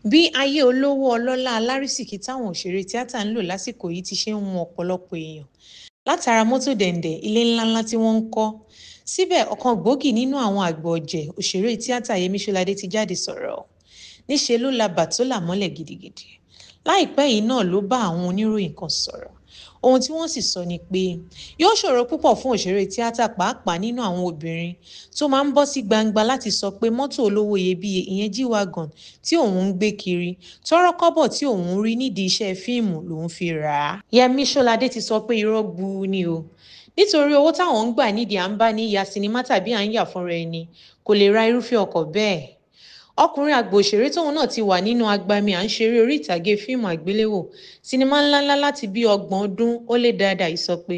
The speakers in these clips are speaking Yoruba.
Bí ayé olówó ọlọ́lá alárísìkí táwọn òṣèré tíátà ń lò lásìkò yìí ti ṣe ń wun ọ̀pọ̀lọpọ̀ èèyàn látara mọ́tò dẹ̀ǹdẹ̀, ilé ńláńlá tí wọ́n ń kọ́. Síbẹ̀, ọ̀kan gbòógì nínú àwọn àgbà ọ̀jẹ̀ òṣèré tíátà Yẹmí Ṣọ́ládé ti jáde sọ̀rọ̀. Níṣe ló la Bàtólà mọ́lẹ̀ gidigidi. Láìpẹ́ yìí náà ló bá àwọn oníròyìn kan sọ̀rọ̀. Ohun tí wọ́n sì sọ ni pé yóò ṣòro púpọ̀ fún òṣèré tíátà, pàápàá nínú àwọn obìnrin tó máa ń bọ́ sí gbangba láti sọ pé mọ́tò olówó iyebíye, ìyẹn G-Wagon tí òun ń gbé kiri, tọ́rọ́ kọ́bọ̀ tí òun ń rí nídìí iṣẹ́ fíìmù lòun fi rà á. Yẹmí Ṣọ́ládé ti sọ pé irọ́ gbuu ni o, nítorí owó táwọn ń gbà nídìí à ń bá ní ya sinimá tàbí à ń yà fúnra ẹni kò lè ra irúfẹ́ ọkọ̀ bẹ́ẹ̀. Ọkùnrin àgbà òṣèré tóun náà ti wà nínú agbami à ń ṣeré orí ìtàgé fíìmù àgbéléwò sinimá ńláńlá láti bí 30 ọdún ó lé dáadáa yìí sọ pé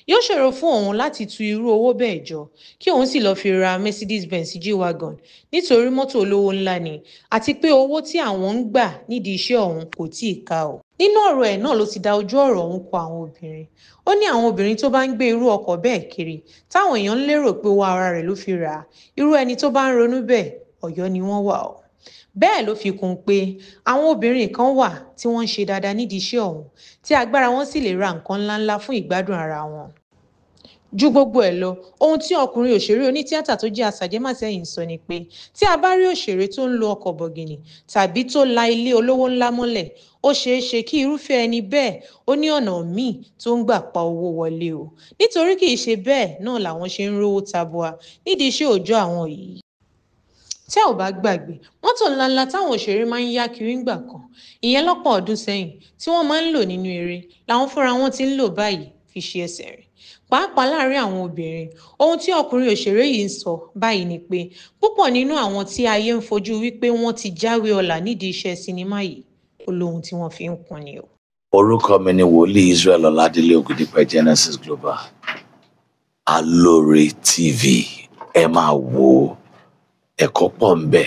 yóò ṣòro fún òun láti tu irú owó bẹ́ẹ̀ jọ kí òun sì lọ́ọ́ fi ra Mercedes-Benz G-Wagon, nítorí mọ́tò olówó ńlá ni, àti pé owó tí àwọn ń gbà nídìí iṣẹ́ ọ̀hún kò tíì ká o. Nínú ọ̀rọ̀ ẹ̀ náà ló ti da ojú ọ̀rọ̀ ọ̀hún kọ àwọn obìnrin. Ó ní àwọn obìnrin tó bá ń gbé irú ọkọ̀ bẹ́ẹ̀ kiri táwọn èèyàn ń lérò pé owó ara rẹ̀ ló fi rà á, irú ẹni tó bá ń ronú bẹ́ẹ̀, Ọ̀yọ́ ni wọ́n wà o. Bẹ́ẹ̀ ló fi kún un pé àwọn obìnrin kan wà tí wọ́n ń ṣe dáadáa nídìí iṣẹ́ ọ̀hún tí agbára wọn sì lè ra nǹkan ńláńlá fún ìgbádùn ara wọn. Ju gbogbo ẹ̀ lọ, ohun tí ọkùnrin òṣèré onítíátà tó jẹ́ aṣàjẹmàsẹ́yìn sọ ni pé tí a bá rí òṣèré tó ń lo ọkọ̀ bọ̀gìnì tàbí tó la ilé olówó ńlá mọ́lẹ̀, ó ṣeé ṣe kí irúfẹ́ ẹni bẹ́ẹ̀ ó ní ọ̀nà míì tó ń gbà pa owó wọlé o, nítorí kì í ṣe bẹ́ẹ̀ náà làwọn ṣe ń rówó tabua nídìí iṣẹ́ òòjọ́ àwọn yìí. Tẹ́ ò bá gbàgbé, mọ́tò ńláńlá táwọn òṣèré máa ń yá kiri ńgbà kan, ìyẹn lọ́pọ̀ ọdún sẹ́yìn, tí wọ́n máa ń lò nínú eré làwọn fúnra wọn ti ń lò báyìí fi ṣe ẹsẹ̀ rìn, pàápàá láàrin àwọn obìnrin. Ohun tí ọkùnrin òṣèré yìí ń sọ báyìí ni pé púpọ̀ nínú àwọn tí ayé ń fojú wípé wọ́n ti jáwé ọlà nídìí iṣẹ́ sinimá yìí, ó lóhun tí wọ́n fi ń kún ni o. Orúkọ mi ni Wòlíì Israel Ọládélé Ògúndípẹ̀, Genesis Global. Alóore TV, ẹ máa wò ó. Ẹ̀kọ́ pọ̀ ń bẹ,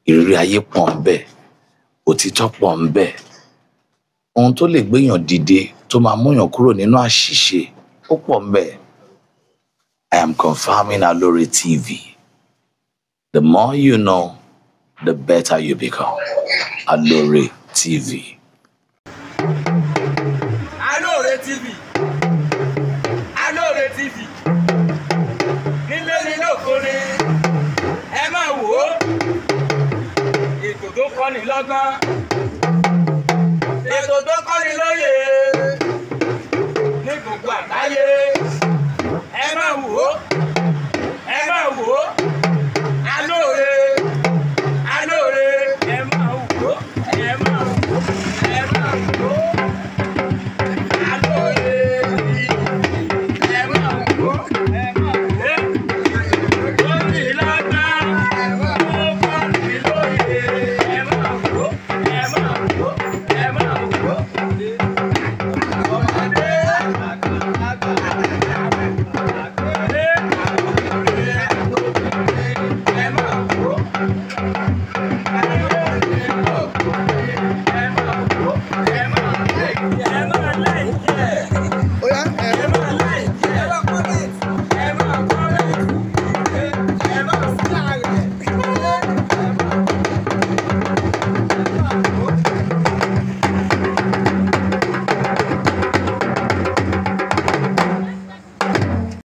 ìrírí ayé pọ̀ ń bẹ, òtítọ́ pọ̀ ń bẹ. Ohun tó lè gbéyàn dìde, tó máa múyàn kúrò nínú àṣìṣe, ó pọ̀ ń bẹ. I am confirming Alore TV. The more you know, the better you become. Alore TV. Alore TV, Alore TV, nílé ní lóko ni ẹ máa wò ó, ètò tó kọ́ni lọ́gbọ́n, ètò tó kọ́ni lóye ní gbogbo àgbáyé, ẹ máa wò ó, ẹ máa wò ó.